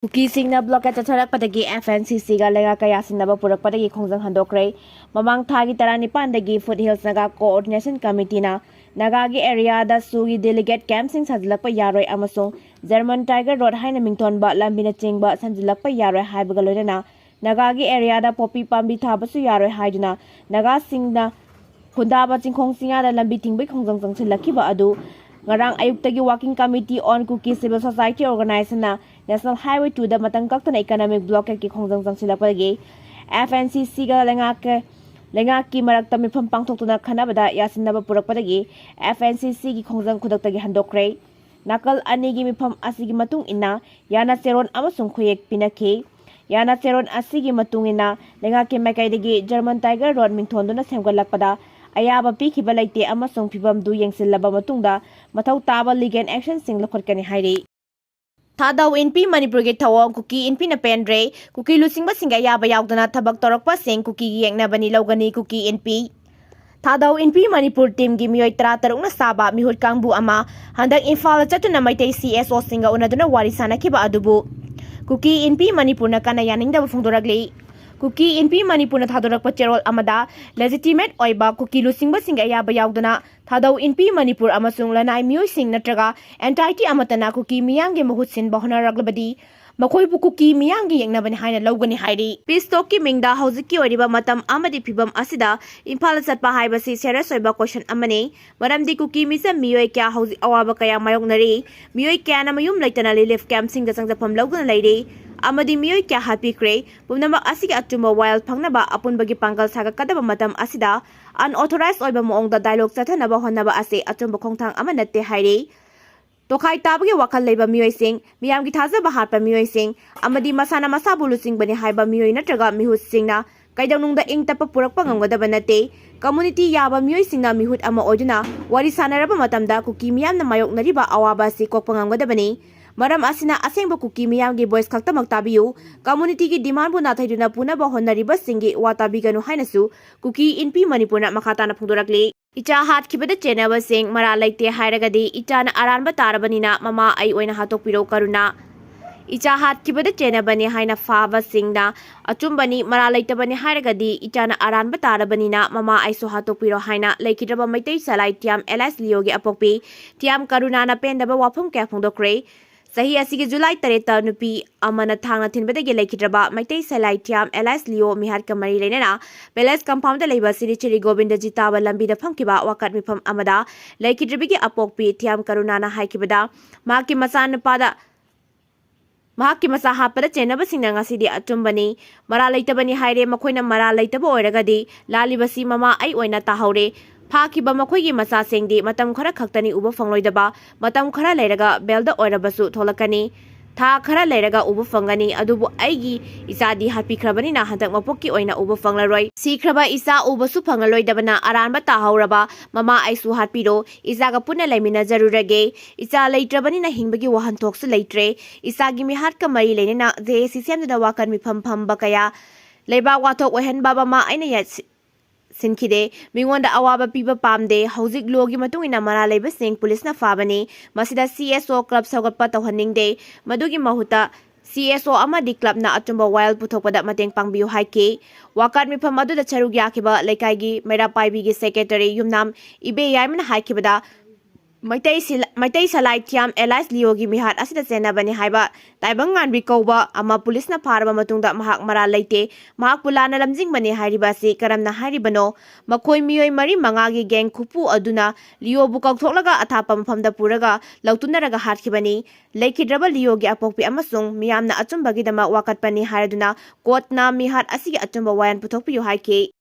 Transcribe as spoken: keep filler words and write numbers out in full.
ꯀꯨꯀꯤꯁꯤꯡꯅ blockade ꯆꯠꯊꯔꯛꯄꯗꯒꯤ F N C ꯁꯤꯒ ꯂꯩꯉꯥꯛꯀ ꯌꯥꯁꯤꯟꯅꯕ ꯄꯨꯔꯛꯄꯗꯒꯤ ꯈꯣꯡꯖꯪ ꯍꯟꯗꯣꯛꯈ꯭ꯔꯦ꯫ ꯃꯃꯥꯡ ꯊꯥꯒꯤ ꯇꯔꯥꯅꯤꯄꯥꯟꯗꯒꯤ ꯐꯨꯠ ꯍꯤꯜꯁ ꯅꯥꯒꯥ ꯀꯣꯑꯣꯔꯗꯤꯅꯦꯁꯟ ꯀꯃꯤꯇꯤꯅ ꯅꯥꯒꯥꯒꯤ ꯑꯦꯔꯤꯌꯥꯗ ꯁꯨꯒꯤ ꯗꯦꯂꯤꯒꯦꯠ ꯀꯦꯝꯞꯁꯤꯡ ꯁꯥꯖꯤꯜꯂꯛꯄ ꯌꯥꯔꯣꯏ ꯑꯃꯁꯨꯡ ꯖꯔꯃꯟ ꯇꯥꯏꯒꯔ ꯔꯣꯗ ꯍꯥꯏꯅ ꯃꯤꯡꯊꯣꯟꯕ ꯂꯝꯕꯤꯅꯆꯤꯡꯕ ꯁꯦꯝꯖꯤꯜꯂꯛꯄ ꯌꯥꯔꯣꯏ ꯍꯥꯏꯕꯒ ꯂꯣꯏꯅꯅ ꯅꯥꯒꯥꯒꯤ ꯑꯦꯔꯤꯌꯥꯗ ꯄꯣꯄꯤ ꯄꯥꯝꯕꯤ ꯊꯥꯕꯁꯨ ꯌꯥꯔꯣꯏ ꯍꯥꯏꯗꯨꯅ ꯅꯥꯒꯥꯁꯤꯡꯅ ꯈꯨꯟꯗꯥꯕ ꯆꯤꯡꯈꯣꯡ ꯆꯤꯡꯌꯥꯗ ꯂꯝꯕꯤ ꯊꯤꯡꯕꯒꯤ ꯈꯣꯡꯖꯪ ꯆꯪꯁꯤꯜꯂꯛꯈꯤꯕ ꯑꯗꯨ ꯉꯔꯥꯡ ꯑꯌꯨꯛꯇꯒꯤ Working Committee on Kuki Civil Society Organization ꯅ National Highway two ꯗ ꯃꯇꯝ ꯀꯛꯇꯅ ꯏꯀꯅꯣꯃꯤꯛ ꯕ꯭ꯂꯣꯀꯦꯠꯀꯤ ꯈꯣꯡꯖꯪ ꯆꯪꯁꯤꯜꯂꯛꯄꯗꯒꯤ ꯑꯦꯐ ꯑꯦꯟ ꯁꯤ ꯁꯤꯒ ꯂꯩꯉꯥꯛꯀ-, ꯂꯩꯉꯥꯛꯀꯤ ꯃꯔꯛꯇ ꯃꯤꯐꯝ ꯄꯥꯡꯊꯣꯛꯇꯨꯅ ꯈꯟꯅꯕꯗ ꯌꯥꯁꯤꯟꯅꯕ ꯄꯨꯔꯛꯄꯗꯒꯤ ꯑꯦꯐ ꯑꯦꯟ ꯁꯤ ꯁꯤꯒꯤ ꯈꯣꯡꯖꯪ ꯈꯨꯗꯛꯇꯒꯤ ꯍꯟꯗꯣꯛꯈ꯭ꯔꯦ꯫ ꯅꯥꯀꯜ ꯑꯅꯤꯒꯤ ꯃꯤꯐꯝ ꯑꯁꯤꯒꯤ ꯃꯇꯨꯡ ꯏꯟꯅ ꯌꯥꯅ ꯆꯦꯔꯣꯟ ꯑꯃꯁꯨꯡ ꯈꯨꯌꯦꯛ ꯄꯤꯅꯈꯤ꯫ ꯌꯥꯅ ꯆꯦꯔꯣꯟ ꯑꯁꯤꯒꯤ ꯃꯇꯨꯡ ꯏꯟꯅ ꯂꯩꯉꯥꯛꯀꯤ ꯃꯥꯏꯀꯩꯗꯒꯤ ꯖꯔꯃꯟ ꯇꯥꯏꯒꯔ ꯔꯣꯗ ꯃꯤꯡꯊꯣꯟꯗꯨꯅ ꯁꯦꯝꯒꯠꯂꯛꯄꯗ ꯑꯌꯥꯕ ꯄꯤꯈꯤꯕ ꯂꯩꯇꯦ ꯑꯃꯁꯨꯡ ꯐꯤꯚꯝꯗꯨ ꯌꯦꯡꯁꯤꯜꯂꯕ ꯃꯇꯨꯡꯗ ꯃꯊꯧ ꯇꯥꯕ ꯂꯤꯒꯦꯜ ꯑꯦꯛꯁꯟꯁꯤꯡ ꯂꯧꯈꯠꯀꯅꯤ ꯍꯥꯏꯔꯤ꯫ ꯊꯥꯗꯧ ꯏꯟꯄꯤ ꯃꯅꯤꯄꯨꯔꯒꯤ ꯊꯧꯑꯣꯡ ꯀꯨꯀꯤ ꯏꯟꯄꯤꯅ ꯄꯦꯟꯗ꯭ꯔꯦ꯫ ꯀꯨꯀꯤ ꯂꯨꯆꯤꯡꯕꯁꯤꯡꯒꯤ ꯑꯌꯥꯕ ꯌꯥꯎꯗꯅ ꯊꯕꯛ ꯇꯧꯔꯛꯄꯁꯤꯡ ꯀꯨꯀꯤꯒꯤ ꯌꯦꯛꯅꯕꯅꯤ ꯂꯧꯒꯅꯤ ꯀꯨꯀꯤ ꯏꯟꯄꯤ꯫ ꯊꯥꯗꯧ ꯏꯟꯄꯤ ꯃꯅꯤꯄꯨꯔ ꯇꯤꯝꯒꯤ ꯃꯤꯑꯣꯏ ꯇꯔꯥ ꯇꯔꯨꯛꯅ ꯁꯥꯕ ꯃꯤꯍꯨꯠ ꯀꯥꯡꯕꯨ ꯑꯃ ꯍꯟꯗꯛ ꯏꯝꯐꯥꯜꯗ ꯆꯠꯇꯨꯅ ꯃꯩꯇꯩ ꯁꯤ ꯑꯦꯁ ꯑꯣꯁꯤꯡꯒ ꯎꯅꯗꯨꯅ ꯋꯥꯔꯤ ꯁꯥꯅꯈꯤꯕ ꯑꯗꯨꯕꯨ ꯀꯨꯀꯤ ꯏꯟꯄꯤ ꯃꯅꯤꯄꯨꯔꯅ ꯀꯟꯅ ꯌꯥꯅꯤꯡꯗꯕ ꯐꯣꯡꯗꯣꯔꯛꯂꯤ꯫ ꯀꯨꯀꯤ ꯏꯟꯄꯤ ꯃꯅꯤꯄꯨꯔꯅ ꯊꯥꯗꯣꯔꯛꯄ ꯆꯦꯔꯣꯜ ꯑꯃꯗ ꯂꯦꯖꯤꯇꯤꯃꯦꯠ ꯑꯣꯏꯕ ꯀꯨꯀꯤ ꯂꯨꯆꯤꯡꯕꯁꯤꯡꯒꯤ ꯑꯌꯥꯕ ꯌꯥꯎꯗꯅ ꯊꯥꯗꯧ ꯏꯟꯄꯤ ꯃꯅꯤꯄꯨꯔ ꯑꯃꯁꯨꯡ ꯂꯅꯥꯏ ꯃꯤꯑꯣꯏꯁꯤꯡ ꯅꯠꯇ꯭ꯔꯒ ꯑꯦꯟꯇꯥꯏꯇꯤ ꯑꯃꯠꯇꯅ ꯀꯨꯀꯤ ꯃꯤꯌꯥꯝꯒꯤ ꯃꯍꯨꯠ ꯁꯤꯟꯕ ꯍꯣꯠꯅꯔꯛꯂꯕꯗꯤ ꯃꯈꯣꯏꯕꯨ ꯀꯨꯀꯤ ꯃꯤꯌꯥꯝꯒꯤ ꯌꯦꯛꯅꯕꯅꯤ ꯍꯥꯏꯅ ꯂꯧꯒꯅꯤ ꯍꯥꯏꯔꯤ꯫ ꯄꯤꯁ ꯇꯣꯛꯀꯤ ꯃꯤꯡꯗ ꯍꯧꯖꯤꯛꯀꯤ ꯑꯣꯏꯔꯤꯕ ꯃꯇꯝ ꯑꯃꯗꯤ ꯐꯤꯚꯝ ꯑꯁꯤꯗ ꯏꯝꯐꯥꯜꯗ ꯆꯠꯄ ꯍꯥꯏꯕꯁꯤ ꯁꯦꯔꯤꯌꯁ ꯑꯣꯏꯕ ꯀꯣꯏꯁꯟ ꯑꯃꯅꯤ꯫ ꯃꯔꯝꯗꯤ ꯀꯨꯀꯤ ꯃꯤꯆꯝ ꯃꯤꯑꯣꯏ ꯀꯌꯥ ꯍꯧꯖꯤꯛ ꯑꯋꯥꯕ ꯀꯌꯥ ꯃꯥꯌꯣꯛꯅꯔꯤ꯫ ꯃꯤꯑꯣꯏ ꯀꯌꯥꯅ ꯃꯌꯨꯝ ꯂꯩꯇꯅ ꯔꯤꯂꯤꯐ ꯀꯦꯝꯞꯁꯤꯡꯗ ꯆꯪꯖꯐꯝ ꯂꯧꯗꯨꯅ ꯂꯩꯔꯤ ꯑꯃꯗꯤ ꯃꯤꯑꯣꯏ ꯀꯌꯥ ꯍꯥꯠꯄꯤꯈ꯭ꯔꯦ꯫ ꯄꯨꯝꯅꯃꯛ ꯑꯁꯤꯒꯤ ꯑꯆꯨꯝꯕ ꯋꯥꯌꯦꯜ ꯐꯪꯅꯕ ꯑꯄꯨꯟꯕꯒꯤ ꯄꯥꯡꯒꯜ ꯁꯥꯒꯠꯀꯗꯕ ꯃꯇꯝ ꯑꯁꯤꯗ ꯑꯟꯑꯣꯊꯣꯔꯥꯏꯖ ꯑꯣꯏꯕ ꯃꯑꯣꯡꯗ ꯗꯥꯏꯂꯣꯒ ꯆꯠꯊꯅꯕ ꯍꯣꯠꯅꯕ ꯑꯁꯤ ꯑꯆꯨꯝꯕ ꯈꯣꯡꯊꯥꯡ ꯑꯃ ꯅꯠꯇꯦ ꯍꯥꯏꯔꯤ꯫ ꯇꯣꯈꯥꯏ ꯇꯥꯕꯒꯤ ꯋꯥꯈꯜ ꯂꯩꯕ ꯃꯤꯑꯣꯏꯁꯤꯡ, ꯃꯤꯌꯥꯝꯒꯤ ꯊꯥꯖꯕ ꯍꯥꯠꯄ ꯃꯤꯑꯣꯏꯁꯤꯡ ꯑꯃꯗꯤ ꯃꯁꯥꯅ ꯃꯁꯥꯕꯨ ꯂꯨꯆꯤꯡꯕꯅꯤ ꯍꯥꯏꯕ ꯃꯤꯑꯣꯏ ꯅꯠꯇ꯭ꯔꯒ ꯃꯤꯍꯨꯠꯁꯤꯡꯅ ꯀꯩꯗꯧꯅꯨꯡꯗ ꯏꯪ ꯇꯞꯄ ꯄꯨꯔꯛꯄ ꯉꯝꯒꯗꯕ ꯅꯠꯇꯦ꯫ ꯀꯝꯃꯨꯅꯤꯇꯤ ꯌꯥꯕ ꯃꯤꯑꯣꯏꯁꯤꯡꯅ ꯃꯤꯍꯨꯠ ꯑꯃ ꯑꯣꯏꯗꯨꯅ ꯋꯥꯔꯤ ꯁꯥꯅꯔꯕ ꯃꯇꯝꯗ ꯀꯨꯀꯤ ꯃꯤꯌꯥꯝꯅ ꯃꯥꯌꯣꯛꯅꯔꯤꯕ ꯑꯋꯥꯕ ꯑꯁꯤ ꯀꯣꯛꯄ ꯉꯝꯒꯗꯕꯅꯤ꯫ ꯃꯔꯝ ꯑꯁꯤꯅ ꯑꯁꯦꯡꯕ ꯀꯨꯀꯤ ꯃꯤꯌꯥꯝꯒꯤ ꯚꯣꯏꯁ ꯈꯛꯇꯃꯛ ꯇꯥꯕꯤꯌꯨ꯫ ꯀꯝꯃꯨꯅꯤꯇꯤꯒꯤ ꯗꯤꯃꯥꯟꯕꯨ ꯅꯥꯊꯩꯗꯨꯅ ꯄꯨꯅꯕ ꯍꯣꯠꯅꯔꯤꯕꯁꯤꯡꯒꯤ ꯋꯥ ꯇꯥꯕꯤꯒꯅꯨ ꯍꯥꯏꯅꯁꯨ ꯀꯨꯀꯤ ꯏꯟꯄꯤ ꯃꯅꯤꯄꯨꯔꯅ ꯃꯈꯥ ꯇꯥꯅ ꯐꯣꯡꯗꯣꯔꯛꯂꯤ꯫ ꯏꯆꯥ ꯍꯥꯠꯈꯤꯕꯗ ꯆꯦꯟꯅꯕꯁꯤꯡ ꯃꯔꯥꯜ ꯂꯩꯇꯦ ꯍꯥꯏꯔꯒꯗꯤ ꯏꯆꯥꯅ ꯑꯔꯥꯟꯕ ꯇꯥꯔꯕꯅꯤꯅ ꯃꯃꯥ ꯑꯩ ꯑꯣꯏꯅ ꯍꯥꯠꯇꯣꯛꯄꯤꯔꯣ ꯀꯔꯨꯅꯥ꯫ ꯏꯆꯥ ꯍꯥꯠꯈꯤꯕꯗ ꯆꯦꯟꯅꯕꯅꯤ ꯍꯥꯏꯅ ꯐꯥꯕꯁꯤꯡꯅ ꯑꯆꯨꯝꯕꯅꯤ, ꯃꯔꯥꯜ ꯂꯩꯇꯕꯅꯤ ꯍꯥꯏꯔꯒꯗꯤ ꯏꯆꯥꯅ ꯑꯔꯥꯟꯕ ꯇꯥꯔꯕꯅꯤꯅ ꯃꯃꯥ ꯑꯩꯁꯨ ꯍꯥꯠꯇꯣꯛꯄꯤꯔꯣ ꯍꯥꯏꯅ ꯂꯩꯈꯤꯗ꯭ꯔꯕ ꯃꯩꯇꯩ ꯁꯂꯥꯏ ꯊꯤꯌꯥꯝ ꯑꯦꯂꯥꯏꯁ ꯂꯤꯌꯣꯒꯤ ꯑꯄꯣꯛꯄꯤ ꯊꯤꯌꯥꯝ ꯀꯔꯨꯅꯥꯅ ꯄꯦꯟꯗꯕ ꯋꯥꯐꯝ ꯀꯌꯥ ꯐꯣꯡꯗꯣꯛꯈ꯭ꯔꯦ꯫ ꯆꯍꯤ ꯑꯁꯤꯒꯤ ꯖꯨꯂꯥꯏ ꯇꯔꯦꯠꯇ ꯅꯨꯄꯤ ꯑꯃꯅ ꯊꯥꯡꯅ ꯊꯤꯟꯕꯗꯒꯤ ꯂꯩꯈꯤꯗ꯭ꯔꯕ ꯃꯩꯇꯩ ꯁꯂꯥꯏ ꯊꯤꯌꯥꯝ ꯑꯦꯂꯥꯏꯁ ꯂꯤꯌꯣ ꯃꯤꯍꯥꯠꯀ ꯃꯔꯤ ꯂꯩꯅꯅ ꯄꯦꯂꯦꯁ ꯀꯝꯄꯥꯎꯟꯗ ꯂꯩꯕ ꯁꯤꯔꯤ ꯁꯤꯔꯤ ꯒꯣꯕꯤꯟꯗꯖꯤ ꯇꯥꯕ ꯂꯝꯕꯤꯗ ꯐꯝꯈꯤꯕ ꯋꯥꯀꯠ ꯃꯤꯐꯝ ꯑꯃꯗ ꯂꯩꯈꯤꯗ꯭ꯔꯕꯤꯒꯤ ꯑꯄꯣꯛꯄꯤ ꯊꯤꯌꯥꯝ ꯀꯔꯨꯅꯥꯅ ꯍꯥꯏꯈꯤꯕꯗ ꯃꯍꯥꯛꯀꯤ ꯃꯆꯥꯅꯨꯄꯥꯗ ꯃꯍꯥꯛꯀꯤ ꯃꯆꯥ ꯍꯥꯠꯄꯗ ꯆꯦꯟꯅꯕꯁꯤꯡꯅ ꯉꯁꯤꯗꯤ ꯑꯆꯨꯝꯕꯅꯤ, ꯃꯔꯥꯜ ꯂꯩꯇꯕꯅꯤ ꯍꯥꯏꯔꯦ꯫ ꯃꯈꯣꯏꯅ ꯃꯔꯥꯜ ꯂꯩꯇꯕ ꯑꯣꯏꯔꯒꯗꯤ ꯂꯥꯜꯂꯤꯕꯁꯤ ꯃꯃꯥ ꯑꯩ ꯑꯣꯏꯅ ꯇꯥꯍꯧꯔꯦ꯫ ꯐꯥꯈꯤꯕ ꯃꯈꯣꯏꯒꯤ ꯃꯆꯥꯁꯤꯡꯗꯤ ꯃꯇꯝ ꯈꯔ ꯈꯛꯇꯅꯤ ꯎꯕ ꯐꯪꯂꯣꯏꯗꯕ, ꯃꯇꯝ ꯈꯔ ꯂꯩꯔꯒ ꯕꯦꯜꯗ ꯑꯣꯏꯔꯕꯁꯨ ꯊꯣꯛꯂꯛꯀꯅꯤ꯫ ꯊꯥ ꯈꯔ ꯂꯩꯔꯒ ꯎꯕ ꯐꯪꯒꯅꯤ, ꯑꯗꯨꯕꯨ ꯑꯩꯒꯤ ꯏꯆꯥꯗꯤ ꯍꯥꯠꯄꯤꯈ꯭ꯔꯕꯅꯤꯅ ꯍꯟꯗꯛ ꯃꯄꯣꯛꯀꯤ ꯑꯣꯏꯅ ꯎꯕ ꯐꯪꯂꯔꯣꯏ꯫ ꯁꯤꯈ꯭ꯔꯕ ꯏꯆꯥ ꯎꯕꯁꯨ ꯐꯪꯂꯔꯣꯏꯗꯕꯅ ꯑꯔꯥꯟꯕ ꯇꯥꯍꯧꯔꯕ ꯃꯃꯥ ꯑꯩꯁꯨ ꯍꯥꯠꯄꯤꯔꯣ, ꯏꯆꯥꯒ ꯄꯨꯟꯅ ꯂꯩꯃꯤꯟꯅꯖꯔꯨꯔꯒꯦ꯫ ꯏꯆꯥ ꯂꯩꯇ꯭ꯔꯕꯅꯤꯅ ꯍꯤꯡꯕꯒꯤ ꯋꯥꯍꯟꯊꯣꯛꯁꯨ ꯂꯩꯇ꯭ꯔꯦ꯫ ꯏꯆꯥꯒꯤ ꯃꯤꯍꯥꯠꯀ ꯃꯔꯤ ꯂꯩꯅꯅ ꯖꯦ ꯑꯦ ꯁꯤ ꯁꯦꯝꯗꯨꯅ ꯋꯥꯀꯠ ꯃꯤꯐꯝ ꯐꯝꯕ ꯀꯌꯥ ꯂꯩꯕꯥꯛ ꯋꯥꯊꯣꯛ ꯑꯣꯏꯍꯟꯕ ꯃꯃꯥ ꯑꯩꯅ ꯌꯥꯠꯁꯤ-, ꯁꯤꯟꯈꯤꯗꯦ꯫ ꯃꯤꯉꯣꯟꯗ ꯑꯋꯥꯕ ꯄꯤꯕ ꯄꯥꯝꯗꯦ꯫ ꯍꯧꯖꯤꯛ ꯂꯣꯒꯤ ꯃꯇꯨꯡ ꯏꯟꯅ ꯃꯔꯥꯜ ꯂꯩꯕꯁꯤꯡ ꯄꯨꯂꯤꯁꯅ ꯐꯥꯕꯅꯤ꯫ ꯃꯁꯤꯗ ꯁꯤ ꯑꯦꯁ ꯑꯣ ꯀ꯭ꯂꯕ ꯁꯧꯒꯠꯄ ꯇꯧꯍꯟꯅꯤꯡꯗꯦ꯫ ꯃꯗꯨꯒꯤ ꯃꯍꯨꯠꯇ ꯁꯤ ꯑꯦꯁ ꯑꯣ ꯑꯃꯗꯤ ꯀ꯭ꯂꯕꯅ ꯑꯆꯨꯝꯕ ꯋꯥꯌꯦꯜ ꯄꯨꯊꯣꯛꯄꯗ ꯃꯇꯦꯡ ꯄꯥꯡꯕꯤꯌꯨ ꯍꯥꯏꯈꯤ꯫ ꯋꯥꯀꯠ ꯃꯤꯐꯝ ꯑꯗꯨꯗ ꯁꯔꯨꯛ ꯌꯥꯈꯤꯕ ꯂꯩꯀꯥꯏꯒꯤ ꯃꯩꯔꯥ ꯄꯥꯏꯕꯤꯒꯤ ꯁꯦꯀ꯭ꯔꯦꯇꯔꯤ ꯌꯨꯝꯅꯥꯝ ꯏꯕꯦ ꯌꯥꯏꯃꯅ ꯍꯥꯏꯈꯤꯕꯗ, ꯃꯩꯇꯩ ꯁꯤꯂ-, ꯃꯩꯇꯩ ꯁꯂꯥꯏ ꯊꯤꯌꯥꯝ ꯑꯦꯂꯥꯏꯁ ꯂꯤꯌꯣꯒꯤ ꯃꯤꯍꯥꯠ ꯑꯁꯤꯗ ꯆꯦꯟꯅꯕꯅꯤ ꯍꯥꯏꯕ ꯇꯥꯏꯕꯪ ꯉꯥꯟꯕꯤ ꯀꯧꯕ ꯑꯃ ꯄꯨꯂꯤꯁꯅ ꯐꯥꯔꯕ ꯃꯇꯨꯡꯗ ꯃꯍꯥꯛ ꯃꯔꯥꯜ ꯂꯩꯇꯦ, ꯃꯍꯥꯛꯄꯨ ꯂꯥꯟꯅ ꯂꯝꯖꯤꯡꯕꯅꯤ ꯍꯥꯏꯔꯤꯕ ꯑꯁꯤ ꯀꯔꯝꯅ ꯍꯥꯏꯔꯤꯕꯅꯣ? ꯃꯈꯣꯏ ꯃꯤꯑꯣꯏ ꯃꯔꯤ ꯃꯉꯥꯒꯤ ꯒꯦꯡ ꯈꯨꯄꯨ ꯑꯗꯨꯅ ꯂꯤꯌꯣꯕꯨ ꯀꯧꯊꯣꯛꯂꯒ ꯑꯊꯥꯞꯄ ꯃꯐꯝꯗ ꯄꯨꯔꯒ ꯂꯧꯇꯨꯅꯔꯒ ꯍꯥꯠꯈꯤꯕꯅꯤ꯫ ꯂꯩꯈꯤꯗ꯭ꯔꯕ ꯂꯤꯌꯣꯒꯤ ꯑꯄꯣꯛꯄꯤ ꯑꯃꯁꯨꯡ ꯃꯤꯌꯥꯝꯅ ꯑꯆꯨꯝꯕꯒꯤꯗꯃꯛ ꯋꯥꯀꯠꯄꯅꯤ ꯍꯥꯏꯔꯗꯨꯅ ꯀꯣꯔꯠꯅ ꯃꯤꯍꯥꯠ ꯑꯁꯤꯒꯤ ꯑꯆꯨꯝꯕ ꯋꯥꯌꯦꯜ ꯄꯨꯊꯣꯛꯄꯤꯌꯨ ꯍꯥꯏꯈꯤ꯫